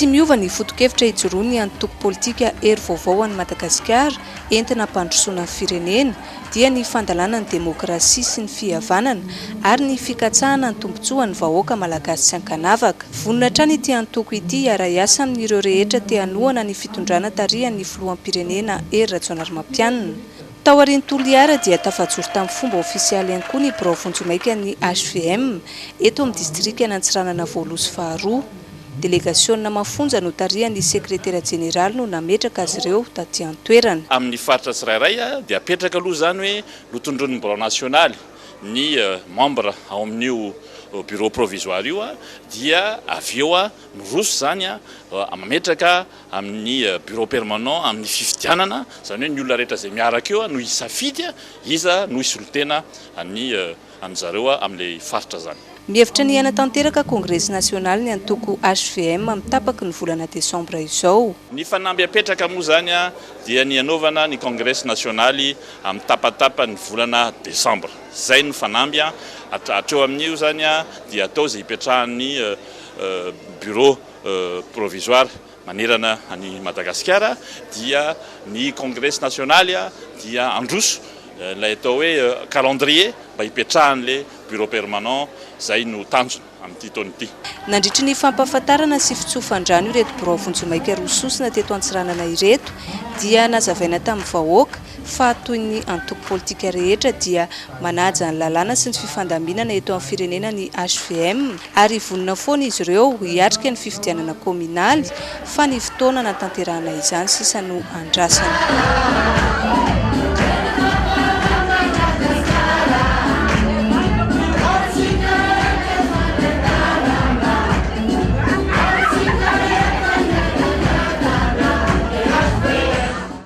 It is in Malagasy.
Tsy miova ny foto-kevitra ijoroan'ny antoko politika Hery Vaovao ho an'i Madagasikara entina hampandrosoana ny firenena dia ny fandalana ny demokrasia sy ny fihavanana ary ny fikatsahana ny tombontsoan'ny vahoaka malagasy tsy ankanavaka. Vonona hatrany ity antoko ity hiara-hiasa amin'ireo rehetra te hanohana ny fitondrana tarihan'ny filoham-pirenena Hery Rajaonarimampianina. Taorian'i Toliara dia tafajoro tamin'ny fomba ofisialy ihany koa ny birao vonjimaikan'ny hvm eto amin'ny distrikan'Antsiranana voaloha sy faharoa. Delegasionina mafonja notarihan'ny sekretera jeneraly no nametraka azy ireo taty an-toerana. Amin'ny faritra tsirairay dia apetraka aloha izany hoe notondroin'ny birao nasionaly ny membre ao amin'io bureau provisoire io dia avy eo miroso izany mametraka amin'ny bureau permanent amin'ny fifidianana, izany hoe ny olona rehetra izay miaraka eo no hisafidy iza no hisolo-tena ny an-dry zareo amin'ilay faritra izany. Mihevitra ny hanatanteraka kongresy nasionaly ny antoko hvm amin'ny tapaky ny volana desambra izao. Ny fanamby apetraka moa izany dia ny hanaovana ny kongresy nasionaly amin'ny tapatapan'ny volana desambra. Izay no fanamby hatreo amin'io izany dia atao izay hipetrahan'ny bureau provisoire manerana an'i Madagasikara dia ny kongresy nasionaly dia handroso ilay atao hoe calendrier mba hipetrahan'ilay bureau permanent izay no tanjona amin'ity taona ity. Nandritry ny fampahafantarana sy fitsofan-drano ireto birao vonjimaika roa sosona teto Antsiranana ireto dia nazavaina tamin'ny vahoaka fa toy ny antoko politika rehetra dia manaja ny lalàna sy ny fifandaminana eto amin'ny firenena ny hvm ary vonona foana izy ireo hiatrika ny fifidianana kaominaly fa ny fotoana hanatanterahana izany sisa no andrasana.